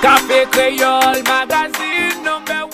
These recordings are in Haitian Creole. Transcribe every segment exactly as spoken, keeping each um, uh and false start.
Kafe Kreyòl Magazine number one.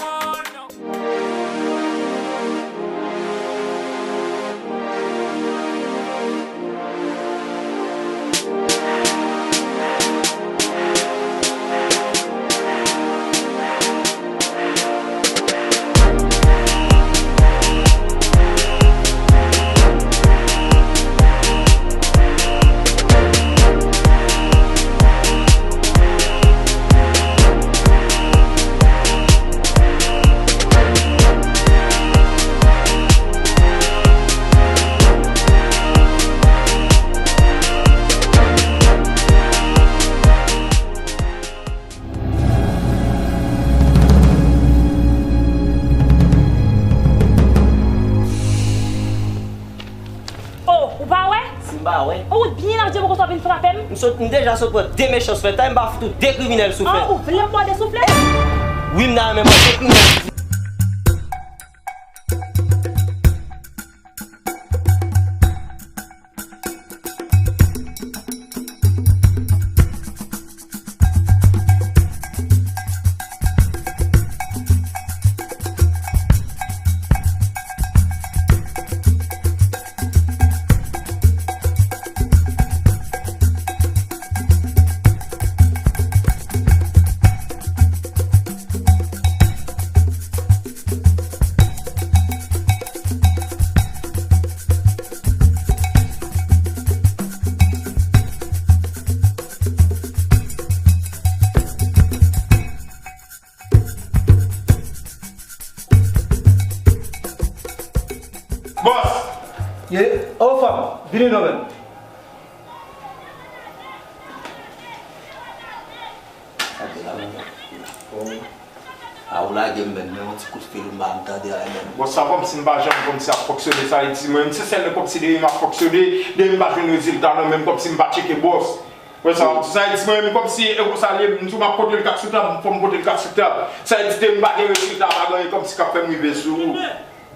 Oh, ou pa wè? Si m pa wè. Ou byen larje poko sa vin frape m. M sot, m deja sot pran de mechan sou fè, m pa fout ou de kriminèl sou fè. Oh, ou vle m bòde soufle? Wi, m ta renmen bòde kriminèl. Bòs! Ye, o fanm, vini non menm. A ou lage m menm, men yon ti kout fil m pa m tande a menm. Bòs, sa kòmsi m pa janm kòmsi ap fonksyone, sa vle di mwen menm se sèl kòmsi depi m ap fonksyone, depi m pa jwenn rezilta nan men m, kòmsi m pa tcheke bòs. Wè sa, sa vle di mwen menm kòmsi e konsa l ye, m di w m ap pote l kat sou tab, fò m pote l kat sou tab. Sa vle di depi m pa gen rezilta, pa gen anyen kòmsi k ap fè m rive sou ou.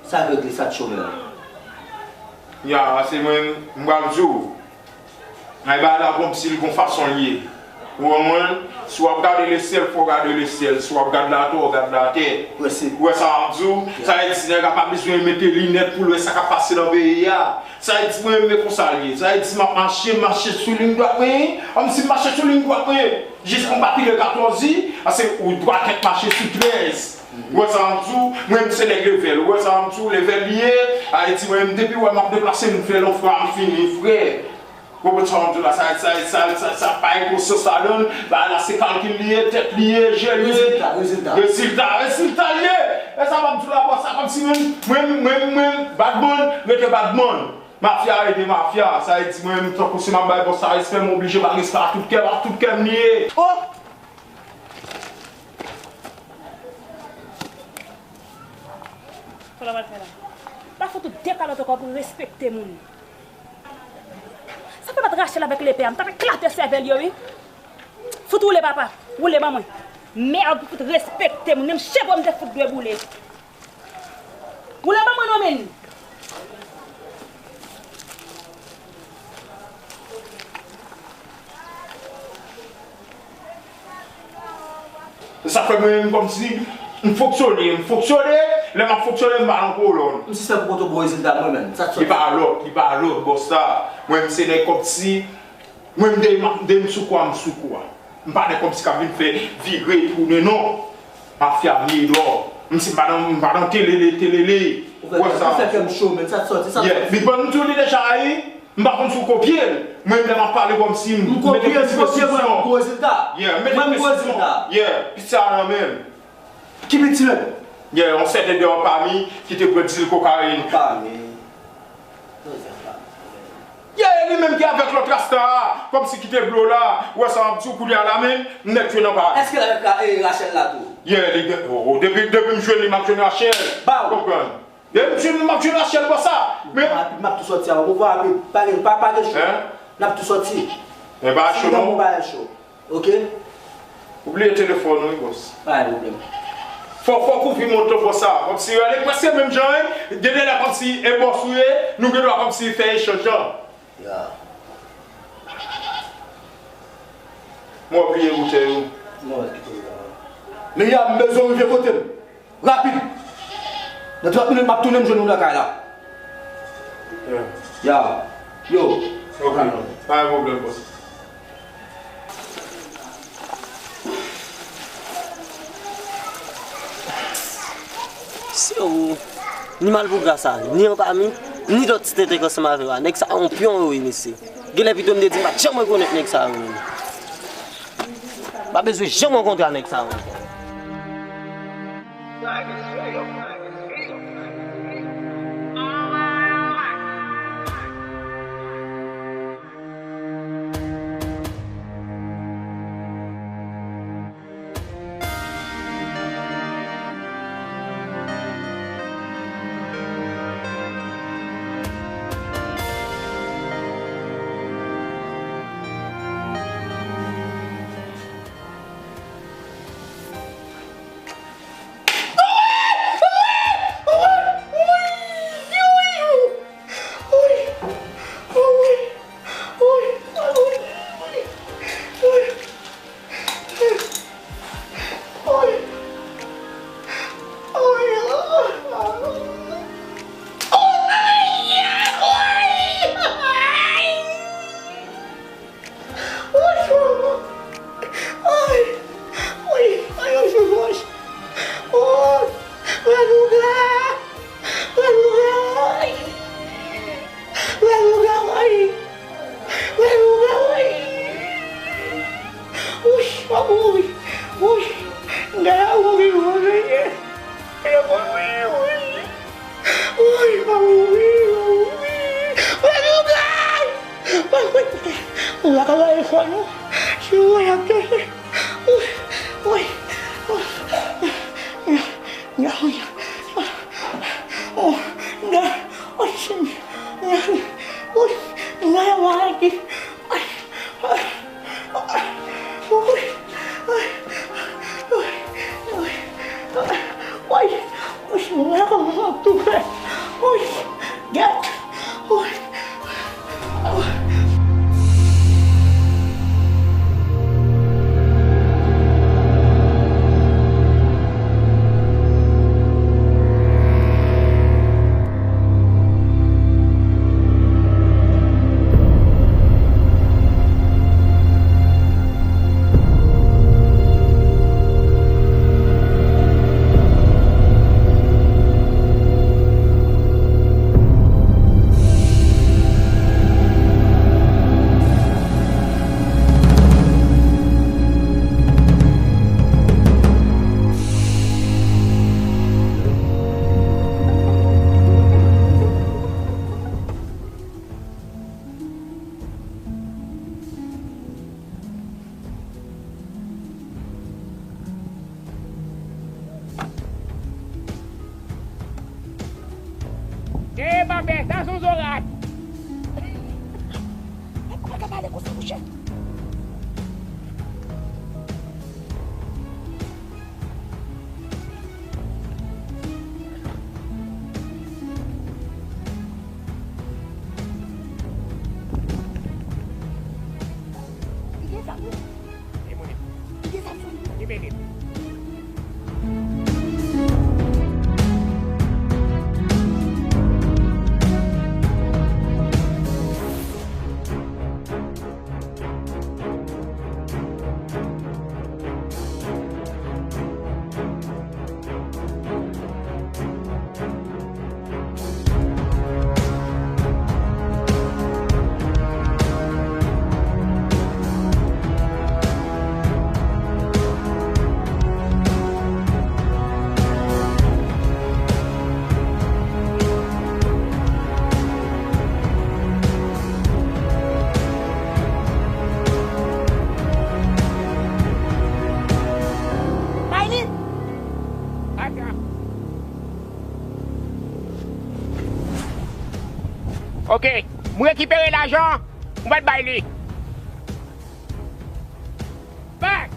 Sa regle, sa t chome la. Ya, se mwen, m pral di w. Ay, bagay la kòmsi l gon fason l ye. Ou konprann? Si w ap gade lesyèl, fò w gade lesyèl. Si w ap gade latè, w gade latè. Ou wè sa m ap di w? Sa vle di nèg la pa bezwen mete linèt pou l wè sa k ap pase nan peyi a. Sa vle di mwen menm e konsa l ye. Sa vle di m ap mache, mache sou liy dwat mwen. Kòmsi m mache sou liy dwat mwen. Jis pou m pa pile katòz, paske ou dwat tèt mache sou trèz. Ou wè sa m ap di w? Mwen menm se nèg level. Ou wè sa m ap di w? Level li ye. Sa vle di mwen menm depi w wè m ap deplase, m fè l yon fwa, m fini, frè. Ou konprann sa m ap di w la, sa, sa, sa, sa, sa pa gen konsyans ladan l. Bagay la se kalkil li ye, tèt li ye, je l ye. Rezilta, rezilta. Rezilta, rezilta l ye. E sa m ap di w la, bòs, sa kòmsi mwen, mwen, mwen, mwen, badman, rete badman. Mafya rete mafya. Sa vle di mwen menm, tankou si m ap bay bòs sa respè, m oblije ba respè a tout kè, a tout kè m li ye. Oh! Sa w pral fè la? Pa fout ou de kalòt ankò pou respekte moun. Sa fè bat Rachel avèk lepè a, m t ap eklate sèvèl yo, wi. Fout woule, papa. Woule ban mwen. Mèd, fout respekte moun. Menm cheve w m te fout dwe boule. Woule ban mwen non, men. Se sa k fè mwen menm kòmsi m fonksyone, m fonksyone, lè m ap fonksyone, m pa nan kolòn. M sispann pou kote w bon rezilta mwen menm. Sa k sòti? Li pa lòt, li pa lòt, bòs la. Mwen menm se nèg kòmsi, mwen menm depi m ap, depi m sou kou a, m sou kou a. M pa nèg kòmsi k ap vin fè vire tounen, non. Mafya m ye dò. M si m pa nan, m pa nan telele, telele. Ou fè, ou fè kè m cho, men sa k sòti, sa k sòti? Yeah, Big Ban, m di w li deja, wi. M pa konn si w kopye l. Mwen menm lè m ap pale kòmsi m mete presizyon. M kopye, m kopye, mwen, m gon rezilta. Yeah, m mete presizyon. Mwen, m gon rezilta. Yeah, pitit sa nan men m. Ki pitit menm? Yeah, yon sèten de yon pami ki te pran dil kokayin. Pami. Yeah, e li menm ki avèk lòt rasta a, kòmsi ki te blo la. Ou wè sa m ap di w kounye a la menm, m nèk jwe nan pa. Èske l avèk Ra-, e, Rachel la tou? Yeah, li gen, oh, oh, depi, depi m jwenn li, m ap jwenn Rachel. Ba w. Konprann? Depi m jwenn li, m ap jwenn Rachel konsa. Men rapid, m ap tou sòti a. Ou va rapid. Pa gen, pa, pa gen cho. Hein? N ap tou sòti. Men pa cho non. Si w pa cho. Ok? Ou bliye telefòn ou, wi, bòs. Pa gen pwoblèm. Fò, fò kouvri mont lan konsa. Kòmsi yo ale prèske menm jan, wi. Gen de lè kòmsi e bòs ou ye, nou gen dwa kòmsi fè echanj lan. Ya. Mwen bliye boutèy ou. Non, kite m la. Men ya, m bezwen w rive kote m. Rapid. Nan trant minit, m ap tounen, m jwenn ou lakay la. Ya. Yo. Ok. Pa gen pwoblèm, bòs. Se ou, ni Malpougra sa, ni Anpami, ni lòt ti tenten k ansanm avè w a. Nèg sa a yon pyon yo ye, mesye. Genlè pito m te di m pa t janm rekonèt nèg sa yo menm. Pa bezwen janm rankontre a nèg sa yo ankò. Wouch, m ap mouri. Wouch, m gentan mouri, mouri. M ap mouri, mouri. Wouch, m ap mouri, mouri. Wouch, m ap mouri. Wouch, m ap mouri. Ou pa ka bay fò, non. Si ou wè y ap chache. Wouch, wouch. Ey, Babè, sa se yon zorat. Mwen pa ka pale konsa, monchè. Li gen zam, wi. Li gen zam sou li. Li mete. Bay li! Ata. Ok, m rekipere lajan, m pral bay li. Bay!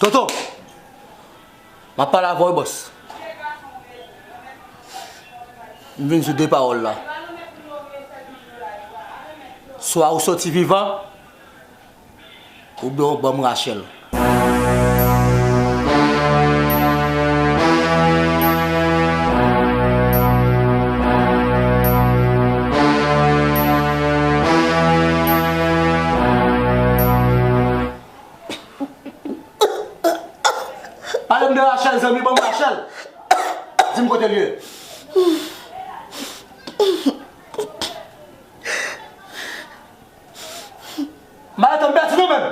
Toto! M ap pale avè w, bòs. M vin sou de pawòl la. Swa ou soti vivan, oubyen w ban m Rachel. Pale m de Rachel, zanmi, ban m Rachel. Di m kote l ye. Malè, tann pèdi nou menm.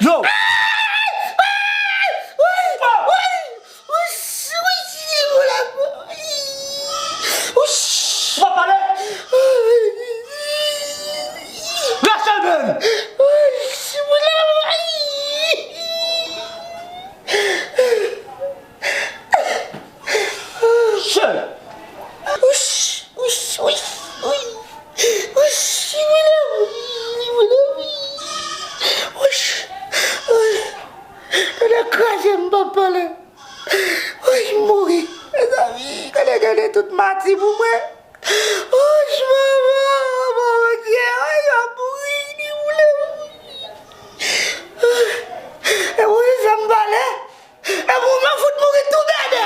Yo! Ou pa pale? Rachel menm! Shit! Tande kraze m pa pale. Woy, m mouri. Mezanmi, gade, gade tout mati pou mwen. Woy, manman, manman, Bondye, woy, m ap mouri, li woule m. E pou sa m pale. E pou mwen fout mouri tou bèdè.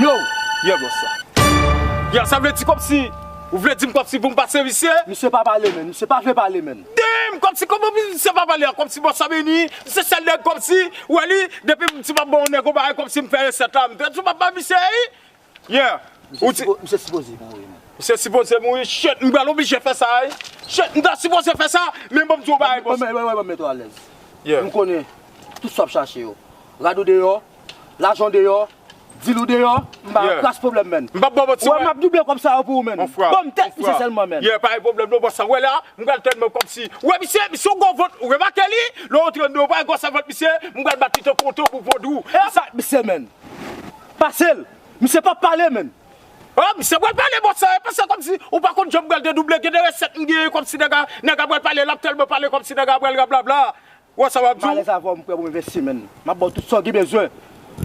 Yo! Yo, bòs sa. Yo, sa vle di kòmsi, ou vle di m kòmsi pou m pase misye? Misye pa pale, menn. Misye pa vle pale, menn. Damn, kòmsi kòman misye pa pale a, kòmsi bòs sa vini, misye sèl nèg kòmsi, ou wè li, depi m di m ap ba yon nèg yon bagay kòmsi m fè resèt la, m te di w m ap ba misye, wi. Yeah. Misye Ou di sipo-, misye sipoze mouri, menn. Misye sipoze mouri, shit, m pral oblije fè sa, wi. Shit, m ta sipoze fè sa, men ban m di w yon bagay, bòs. Ban m, ban m, ban m, ban m mete w alèz. Yeah. M konnen tout sa w ap chache yo. Rad ou deyò, lajan w deyò, dil ou deyò, m pa kras pwoblèm, menn. M p ap ba w manti, wè, m ap double kòb sa yo pou ou, menn. Ban m tèt misye sèlman, menn. Yeah, pa gen pwoblèm non, bòs sa. Wè la, m pral tèlman kòmsi. Wè, misye, misye yon gwo vant. Ou remake li? Lè w rantre anndan, w pa wè gwosè vant misye? M pral bat li tankou yon tanbou vodou. E sa, misye, menn. Pase l. Misye p ap pale, menn. Oh, misye pral pale, bòs sa. E panse kòmsi ou pa konn jan m pral dedouble. Gen de resèt m genyen kòmsi nèg la, nèg la pral pale, l ap tèlman pale kòmsi nèg la pral rablabla. Ou wè sa m ap di w? M alèz avè w, m prè pou m envesti, menn. M ap ba w tout sa w gen bezwen.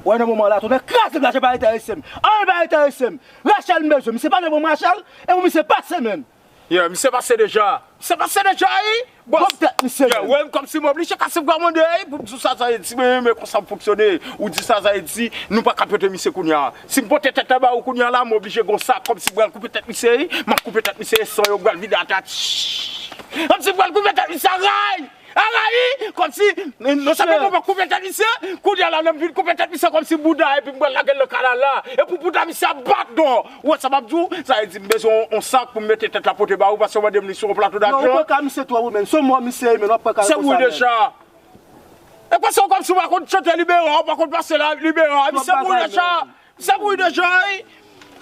Ou wè nan moman la, tonnè kraze m, lajan pa enterese m. Anyen pa enterese m. Rachel m bezwen. Misye pa vle ban m Rachel, e pou misye pase, menn. Yeah, misye pase deja. Misye pase deja, wi. Bòs. Ban m tèt misye, yeah, menn. Wè, m kòmsi m oblije kase bra mande, wi, pou m di w sa, sa vle di, men, men konsa m fonksyone. Ou di sa, sa vle di, nou pa ka pote misye kounye a. Si m pote tèt la ba ou kounye a la, m oblije gon sak, kòmsi m pral koupe tèt misye, wi. M ap koupe tèt misye, san yo m pral vide atè a. Kòmsi m pral koupe tèt misye, aray! Aray! Kòmsi, non sèlman m ap koupe tèt misye, kounye a la, lè m fin koupe tèt misye, kòmsi bouda, epi m pral lage l nan kanal la. E pou bouda misye ap bat, non! Ou wè sa m ap di w? Sa vle di m bezwen yon, yon sak pou m mete tèt la pote ba ou, paske w mande m li sou yon plato dajan. Non, ou pran ka misye twòp, ou menm. Se yon mò misye ye, menm, w ap pran ka konsa, menm. Misye mouri deja. E paske w kòmsi w pa konn chante libera, w pa konn pase la libera. Misye mouri deja. Misye mouri deja, wi.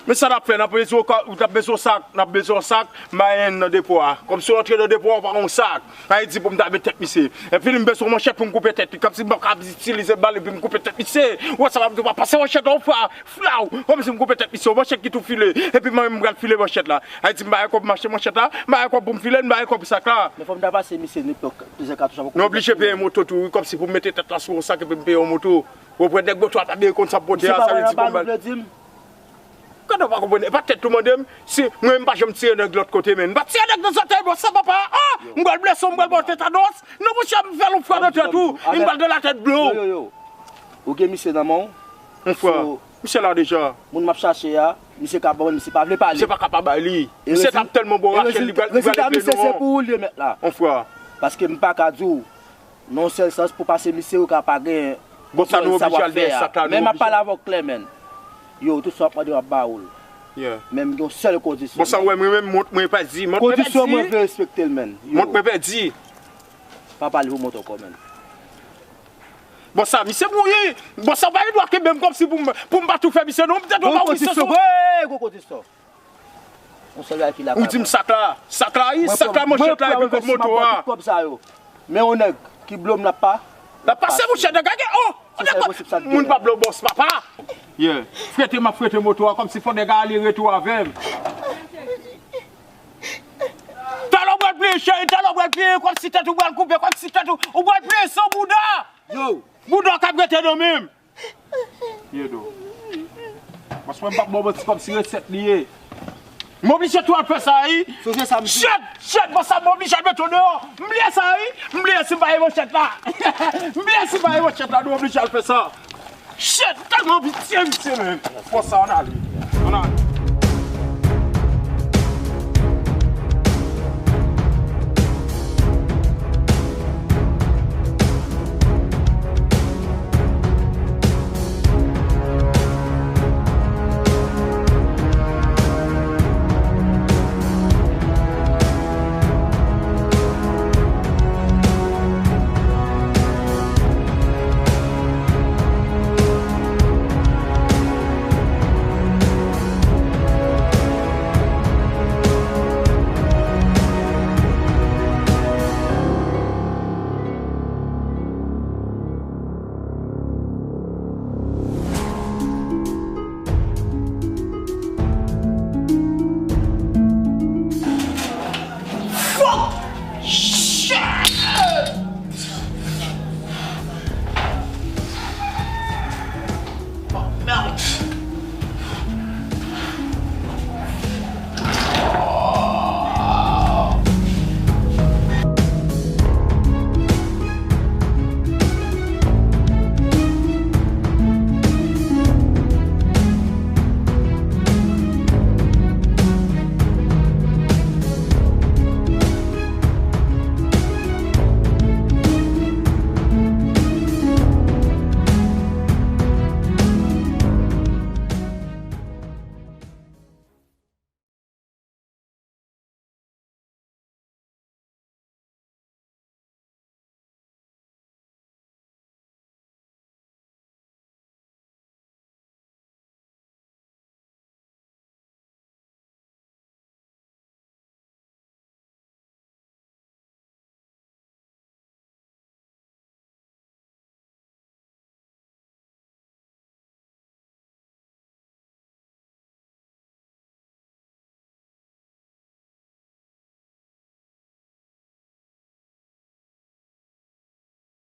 Men sa n ap fè, n ap bezwen yon ka-, n ap bezwen yon sak, n ap bezwen yon sak, m ba yon nan depo a. Kòmsi w rantre nan depo a, w pa gen yon sak. Sa vle di pou m ta met tèt misye. Epi m bezwen yon manchèt pou m koupe tèt li. Kòmsi m pa ka itilize bal epi m koupe tèt misye. Ou wè sa m ap di w, pa pase manchèt la yon fwa. Flaw! Kòmsi m koupe tèt misye, yon manchèt ki tou file. Epi mwen menm m pral file manchèt la. Sa vle di m pa gen kòb m achte manchèt la, m pa gen kòb pou m file, m pa gen kòb pou sak la. Men fò m ta pase misye nenpòt plizyè katouch avan. Nou oblije peye moto tou, wi, kòmsi pou m mete tèt la sou yon sak epi m peye yon moto. Ou konprann, nèg moto a pa byen konn sa m pote a, sa vle di pou m ba l. Gade, w pa konprann, e pa tèt ou mande m, si mwen menm m pa janm tire nèg lòt kote, men m pa tire nèg nan zòtèy, bòs sa, papa. Ah, m pral blese w, m pral ba w tetanos. Non, monchè, m fè l yon fwa nan tèt ou, e m pral de la tèt ble w. Yo, yo, yo. Ou gen misye nan men w? Mon frè, misye la deja. Moun m ap chache a, misye ka ban mwen, misye pa vle pale. Misye pa ka pa bay li. Misye t ap tèlman bon Rachel, li pral, li pral eple non. Rezilta misye se pou ou l ye mèt la. Mon frè. Paske m pa ka di w, nan yon sèl sans, pou pase misye, ou ka pa gen. Bon, sa nou oblije al dèyè sak la, nou oblije. Men m ap pale avè w klè, menn. Yo, tout sa w ap mande m ap ba ou l. Yeah. Men m gen yon sèl kondisyon. Bon, sa w wè, mwen menm, mont mwen pèdi, mont mwen pèdi. Kondisyon mwen vle respekte l, menn. Yo. Mont mwen pèdi. Pa pale pou mont ankò, menn. Bon, sa, misye mouri. Bon, sa, w pa gen dwa kenbe m kòmsi pou m, pou m pa tou fè misye, non, m te dwe ba w wi, se sou. Gwo kondisyon, gwo kondisyon. Yon sèl bagay ki lakay mwen. Ou di m sak la, sak la, wi, sak la, manchèt la, epi kòb moto a. Tout kòb sa yo. Men yon nèg ki blo m l ap pa. L ap pase, monchè, nèg a gen, oh, nèg, moun pa blo bòs, papa. Yeah. Frete, m ap frete moto a, kòmsi fò nèg a ale retou avè m. Cheri, talè w pral peye kòmsi tèt ou pral koupe, kòmsi tèt ou, ou pral peye san bouda. Yo. Bouda w k ap rete nan men m. Pye do. Paske m p ap ba w manti kòmsi resèt li ye. M oblije tou al fè sa, wi. Sonje sa m di. Shit, shit, bon sa m oblije al mete w deyò. M bliye sa, wi. M bliye si m pa gen manchèt la. M bliye si m pa gen manchèt la, nou oblije al fè sa. Shit, m tèlman pitye, misye, men. Bon sa, ann ale. Ann ale.